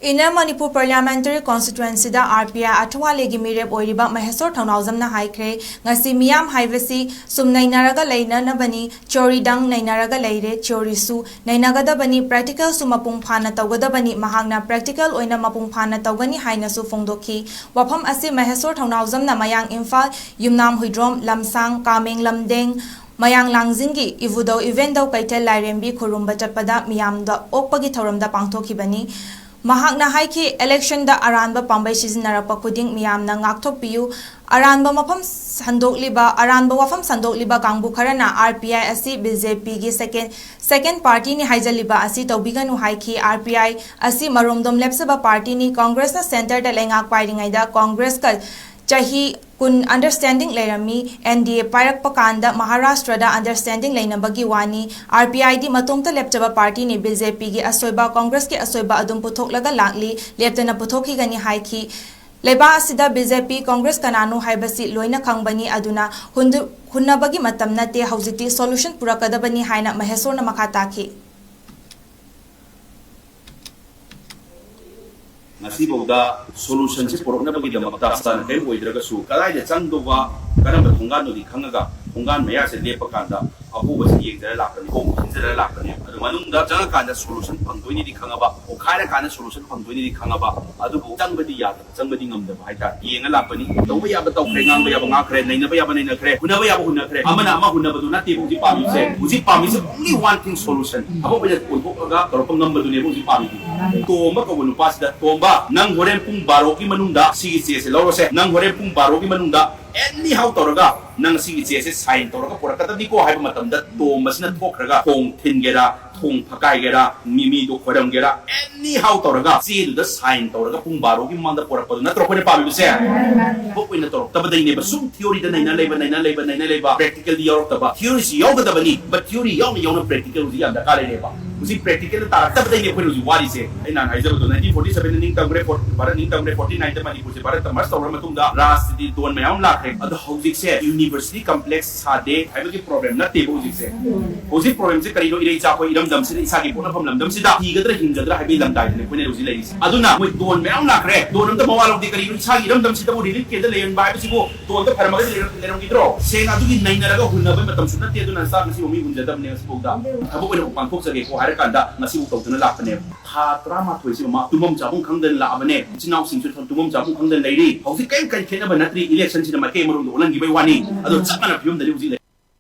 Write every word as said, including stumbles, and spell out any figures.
Inner Manipur Parliamentary Constituencyꯗ RPI ꯑꯊꯋꯥꯂꯦꯒꯤ ꯃꯤꯔꯦꯞ ꯑꯣꯏꯔꯤꯕ ꯃꯍꯦꯁꯣꯔ ꯊꯧꯅꯥꯎꯖꯝꯅ ꯍꯥꯏꯈ꯭ꯔꯦ, ꯉꯁꯤ ꯃꯤꯌꯥꯝ ꯍꯥꯏꯕꯁꯤ ꯁꯨꯝ ꯅꯩꯅꯔꯒ ꯂꯩꯅꯅꯕꯅꯤ, theoryꯗꯪ ꯅꯩꯅꯔꯒ ꯂꯩꯔꯦ, theoryꯁꯨ ꯅꯩꯅꯒꯗꯕꯅꯤ, practicalꯁꯨ ꯃꯄꯨꯡ ꯐꯥꯅ ꯇꯧꯒꯗꯕꯅꯤ꯫ ꯃꯍꯥꯛꯅ practical ꯑꯣꯏꯅ ꯃꯄꯨꯡ ꯐꯥꯅ ꯇꯧꯒꯅꯤ ꯍꯥꯏꯅꯁꯨ ꯐꯣꯡꯗꯣꯛꯈꯤ꯫ ꯋꯥꯐꯝ ꯑꯁꯤ ꯃꯍꯦꯁꯣꯔ ꯊꯧꯅꯥꯎꯖꯝꯅ ꯃꯌꯥꯡ ꯏꯝꯐꯥꯜ, ꯌꯨꯝꯅꯥꯝ ꯍꯨꯏꯗ꯭ꯔꯣꯝ, ꯂꯝꯁꯥꯡ, ꯀꯥꯃꯦꯡ ꯂꯝꯗꯦꯡ, ꯃꯌꯥꯡ ꯂꯥꯡꯖꯤꯡꯒꯤ ꯏꯕꯨꯙꯧ ꯏꯕꯦꯟꯙꯧ ꯀꯩꯊꯦꯜ ꯂꯥꯏꯔꯦꯝꯕꯤ ꯈꯨꯔꯨꯝꯕ ꯆꯠꯄꯗ ꯃꯤꯌꯥꯝꯗ ꯑꯣꯛꯄꯒꯤ ꯊꯧꯔꯝꯗ ꯄꯥꯡꯊꯣꯛꯈꯤꯕꯅꯤ꯫ ꯃꯍꯥꯛꯅ ꯍꯥꯏꯈꯤ, electionꯗ ꯑꯔꯥꯟꯕ ꯄꯥꯝꯕꯩ ꯁꯤꯖꯤꯟꯅꯔꯛꯄ ꯈꯨꯗꯤꯡ ꯃꯤꯌꯥꯝꯅ ꯉꯥꯛꯊꯣꯛꯄꯤꯌꯨ꯫ ꯑꯔꯥꯟꯕ ꯃꯐꯝ ꯁꯟꯗꯣꯛꯂꯤꯕ, ꯑꯔꯥꯟꯕ ꯋꯥꯐꯝ ꯁꯟꯗꯣꯛꯂꯤꯕ ꯀꯥꯡꯕꯨ ꯈꯔꯅ RPI ꯑꯁꯤ BJPꯒꯤ second, second partyꯅꯤ ꯍꯥꯏꯖꯜꯂꯤꯕ ꯑꯁꯤ ꯇꯧꯕꯤꯒꯅꯨ ꯍꯥꯏꯈꯤ꯫ RPI ꯑꯁꯤ ꯃꯔꯣꯝꯗꯣꯝ ꯂꯦꯞꯆꯕ partyꯅꯤ꯫ Congressꯅ centreꯗ ꯂꯩꯉꯥꯛ ꯄꯥꯏꯔꯤꯉꯩꯗ Congressꯀ ꯆꯍꯤ ꯀꯨꯟ understanding ꯂꯩꯔꯝꯃꯤ꯫ NDA ꯄꯥꯏꯔꯛꯄ ꯀꯥꯟꯗ ꯃꯍꯥꯔꯥꯁꯇ꯭ꯔꯗ understanding ꯂꯩꯅꯕꯒꯤ ꯋꯥꯅꯤ꯫ RPIꯗꯤ ꯃꯇꯣꯝꯇ ꯂꯦꯞꯆꯕ partyꯅꯤ꯫ BJPꯒꯤ ꯑꯁꯣꯏꯕ, Congressꯀꯤ ꯑꯁꯣꯏꯕ ꯑꯗꯨꯝ ꯄꯨꯊꯣꯛꯂꯒ ꯂꯥꯛꯂꯤ, ꯂꯦꯞꯇꯅ ꯄꯨꯊꯣꯛꯈꯤꯒꯅꯤ ꯍꯥꯏꯈꯤ꯫ ꯂꯩꯕꯥꯛ ꯑꯁꯤꯗ BJP, Congress ꯀꯅꯥꯅꯣ ꯍꯥꯏꯕꯁꯤ ꯂꯣꯏꯅ ꯈꯪꯕꯅꯤ, ꯑꯗꯨꯅ ꯍꯨꯟꯗꯨ-, ꯍꯨꯟꯅꯕꯒꯤ ꯃꯇꯝ ꯅꯠꯇꯦ, ꯍꯧꯖꯤꯛꯇꯤ solution ꯄꯨꯔꯛꯀꯗꯕꯅꯤ ꯍꯥꯏꯅ ꯃꯍꯦꯁꯣꯔꯅ ꯃꯈꯥ ꯇꯥꯈꯤ꯫ ꯉꯁꯤꯐꯥꯎꯗ solutionꯁꯤ ꯄꯨꯔꯛꯅꯕꯒꯤꯗꯃꯛꯇ ꯁꯥꯟꯅ ꯀꯔꯤꯝ ꯑꯣꯏꯗ꯭ꯔꯒꯁꯨ ꯀꯗꯥꯏꯗ ꯆꯪꯗꯧꯕ, ꯀꯔꯝꯕ ꯊꯣꯡꯒꯥꯟꯗꯨꯗꯤ ꯈꯪꯉꯒ ꯊꯣꯡꯒꯥꯟ ꯃꯌꯥꯁꯦ ꯂꯦꯞꯄ ꯀꯥꯟꯗ ꯑꯍꯣꯕꯁꯤ ꯌꯦꯡꯖꯔ ꯂꯥꯛꯄꯅꯤ, ꯈꯣꯡ ꯊꯤꯟꯖꯔ ꯂꯥꯛꯄꯅꯤ꯫ ꯑꯗꯨ ꯃꯅꯨꯡꯗ ꯆꯪꯉꯀꯥꯟꯗ solution ꯐꯪꯗꯣꯏꯅꯤꯗꯤ ꯈꯪꯉꯕ, ꯑꯣꯈꯥꯏꯔꯀꯥꯟꯗ solution ꯐꯪꯗꯣꯏꯅꯤꯗꯤ ꯈꯪꯉꯕ, ꯑꯗꯨꯕꯨ ꯆꯪꯕꯗꯤ ꯌꯥꯗꯕ, ꯆꯪꯕꯗꯤ ꯉꯝꯗꯕ ꯍꯥꯏꯇꯥꯔꯦ꯫ ꯌꯦꯡꯉ ꯂꯥꯛꯄꯅꯤ꯫ ꯇꯧꯕ ꯌꯥꯕ ꯇꯧꯈ꯭ꯔꯦ, ꯉꯥꯡꯕ ꯌꯥꯕ ꯉꯥꯡꯈ꯭ꯔꯦ, ꯅꯩꯅꯕ ꯌꯥꯕ ꯅꯩꯅꯈ꯭ꯔꯦ, ꯍꯨꯟꯅꯕ ꯌꯥꯕ ꯍꯨꯟꯅꯈ꯭ꯔꯦ꯫ ꯑꯃꯅ ꯑꯃ ꯍꯨꯟꯅꯕꯗꯨ ꯅꯠꯇꯦꯕ ꯍꯧꯖꯤꯛ ꯄꯥꯝꯃꯤꯁꯦ꯫ ꯍꯧꯖꯤꯛ ꯄꯥꯝꯃꯤꯁꯦ only one thing, solution꯫ ꯊꯕꯛ ꯑꯣꯏꯅ ꯑꯣꯟꯊꯣꯛꯂꯒ ꯇꯧꯔꯛꯄ ꯉꯝꯕꯗꯨꯅꯦꯕ ꯍꯧꯖꯤꯛ ꯄꯥꯝꯃꯤꯁꯦ꯫ ꯇꯣꯝꯕ ꯀꯧꯕ ꯅꯨꯄꯥꯁꯤꯗ, "ꯇꯣꯝꯕ, ꯅꯪ ꯍꯣꯔꯦꯟ ꯄꯨꯡ ꯕꯥꯔꯣꯒꯤ ꯃꯅꯨꯡꯗ ꯁꯤꯒꯤ ꯆꯦꯁꯦ ꯂꯧꯔꯁꯦ꯫ ꯅꯪ ꯍꯣꯔꯦꯟ ꯄꯨꯡ ꯕꯥꯔꯣꯒꯤ ꯃꯅꯨꯡꯗ anyhow ꯇꯧꯔꯒ ꯅꯪ ꯁꯤꯒꯤ ꯆꯦꯁꯦ sign ꯇꯧꯔꯒ ꯄꯨꯔꯛꯀꯗꯕꯅꯤꯀꯣ" ꯍꯥꯏꯕ ꯃꯇꯝꯗ ꯇꯣꯝꯕꯁꯤꯅ ꯊꯣꯛꯈ꯭ꯔꯒ ꯊꯣꯡ ꯊꯤꯟꯒꯦꯔꯥ, ꯊꯣꯡ ꯐꯛꯀꯥꯏꯒꯦꯔꯥ, ꯃꯤ, ꯃꯤꯗꯣ ꯈꯣꯏꯔꯝꯒꯦꯔꯥ, anyhow ꯇꯧꯔꯒ ꯆꯦꯗꯨꯗ sign ꯇꯧꯔꯒ ꯄꯨꯡ ꯕꯥꯔꯣꯒꯤ ꯃꯃꯥꯡꯗ ꯄꯨꯔꯛꯄꯗꯨ ꯅꯠꯇ꯭ꯔꯣ ꯑꯩꯈꯣꯏꯅ ꯄꯥꯝꯃꯤꯕꯁꯦ? ꯊꯕꯛ ꯑꯣꯏꯅ ꯇꯧꯔꯛꯇꯕꯗꯩꯅꯦꯕ꯫ ꯁꯨꯝ theoryꯗ ꯅꯩꯅ ꯂꯩꯕ, ꯅꯩꯅ ꯂꯩꯕ, ꯅꯩꯅ ꯂꯩꯕ, practicalꯗꯤ ꯌꯥꯎꯔꯛꯇꯕ꯫ Theoryꯁꯤ ꯌꯥꯎꯒꯗꯕꯅꯤ, but theory ꯌꯥꯎꯅ ꯌꯥꯎꯅ practical ꯍꯧꯖꯤꯛ ꯌꯥꯝ ꯗꯔꯀꯥꯔ ꯂꯩꯔꯦꯕ꯫ ꯍꯧꯖꯤꯛ practical ꯇꯥꯔꯛꯇꯕꯗꯩꯅꯦ ꯑꯩꯈꯣꯏꯅ ꯍꯧꯖꯤꯛ ꯋꯥꯔꯤꯁꯦ꯫ ꯑꯩ ꯅꯍꯥꯟ ꯍꯥꯏꯖꯕꯗꯣ, nineteen forty seven ꯅꯤꯡꯇꯝꯈ꯭ꯔꯦ, Bharat ꯅꯤꯡꯇꯝꯈ꯭ꯔꯦ, forty nine ꯗ ꯃꯅꯤꯄꯨꯔꯁꯦ ꯚꯥꯔꯠꯇ merge ꯇꯧꯔ ꯃꯇꯨꯡꯗ ꯔꯥꯖꯅꯤꯇꯤ ꯗꯣꯟ ꯃꯌꯥꯝ ꯑꯃ ꯂꯥꯛꯈ꯭ꯔꯦ꯫ ꯑꯗꯣ ꯍꯧꯖꯤꯛꯁꯦ university complex ꯁꯥꯗꯦ ꯍꯥꯏꯕꯒꯤ problem ꯅꯠꯇꯦꯕ ꯍꯧꯖꯤꯛꯁꯦ꯫ ꯍꯧꯖꯤꯛ problemꯁꯦ ꯀꯔꯤꯅꯣ? ꯏꯔꯩꯆꯥ ꯑꯩꯈꯣꯏ ꯏꯔꯝꯗꯝꯁꯤꯗ, ꯏꯁꯥꯒꯤ ꯄꯣꯛꯅꯐꯝ ꯂꯝꯗꯝꯁꯤꯗ ꯊꯤꯒꯗ꯭ꯔꯥ ꯍꯤꯡꯒꯗ꯭ꯔꯥ ꯍꯥꯏꯕꯒꯤ ꯂꯝꯗꯥꯏꯗꯅꯦ ꯑꯩꯈꯣꯏꯅ ꯍꯧꯖꯤꯛ ꯂꯩꯔꯤꯁꯦ꯫ ꯑꯗꯨꯅ ꯃꯣꯏ ꯗꯣꯟ ꯃꯌꯥꯝ ꯂꯥꯛꯈ꯭ꯔꯦ, ꯗꯣꯟ ꯑꯝꯇ ꯃꯋꯥ ꯂꯧꯗꯦ꯫ ꯀꯔꯤꯅꯣ? ꯏꯁꯥꯒꯤ ꯏꯔꯝꯗꯝꯁꯤꯗꯕꯨ relief campꯇ ꯂꯩꯍꯟꯕ ꯍꯥꯏꯕꯁꯤꯕꯨ ꯗꯣꯟꯗ ꯐꯔꯝꯃꯒꯗꯤ ꯂꯩꯔꯝ-, ꯂꯩꯔꯝꯈꯤꯗ꯭ꯔꯣ? ꯁꯦꯡꯅ ꯑꯗꯨꯒꯤ ꯅꯩꯅꯔꯒ ꯍꯨꯟꯅꯕꯒꯤ ꯃꯇꯝꯁꯨ ꯅꯠꯇꯦ꯫ ꯑꯗꯨꯅ ꯆꯥꯛ ꯉꯁꯤꯕꯨ ꯃꯤ ꯍꯨꯟꯖꯗꯕꯅꯦ ꯉꯁꯤꯐꯥꯎꯗ꯫ ꯊꯕꯛ ꯑꯣꯏꯅ ꯎꯄꯥꯟ ꯊꯣꯛꯆꯒꯦꯀꯣ ꯍꯥꯏꯔ ꯀꯥꯟꯗ ꯉꯁꯤꯐꯥꯎ ꯇꯧꯗꯨꯅ ꯂꯥꯛꯄꯅꯦꯕ꯫ ꯊꯥ ꯇꯔꯥꯃꯥꯊꯣꯏꯁꯤ ꯃꯃꯥ ꯇꯨꯝꯐꯝ ꯆꯥꯐꯝ ꯈꯪꯗꯅ ꯂꯥꯛꯑꯕꯅꯦ꯫ ꯏꯆꯤꯟ ꯏꯅꯥꯎꯁꯤꯡꯁꯨ ꯇꯨꯝꯐꯝ ꯆꯥꯐꯝ ꯈꯪꯗꯅ ꯂꯩꯔꯤ꯫ ꯍꯧꯖꯤꯛ ꯀꯔꯤꯝ ꯀꯔꯤ ꯈꯦꯠꯅꯕ ꯅꯠꯇ꯭ꯔꯤ꯫ Electionꯁꯤꯅ ꯃꯥꯏꯀꯩ ꯑꯃꯔꯣꯝꯗ ꯑꯣꯜꯍꯟꯈꯤꯕꯩ ꯋꯥꯅꯤ꯫ ꯑꯗꯣ ꯆꯞ ꯃꯥꯟꯅꯕ ꯐꯤꯕꯝꯗꯗꯤ ꯍꯧꯖꯤꯛ ꯂꯩ꯫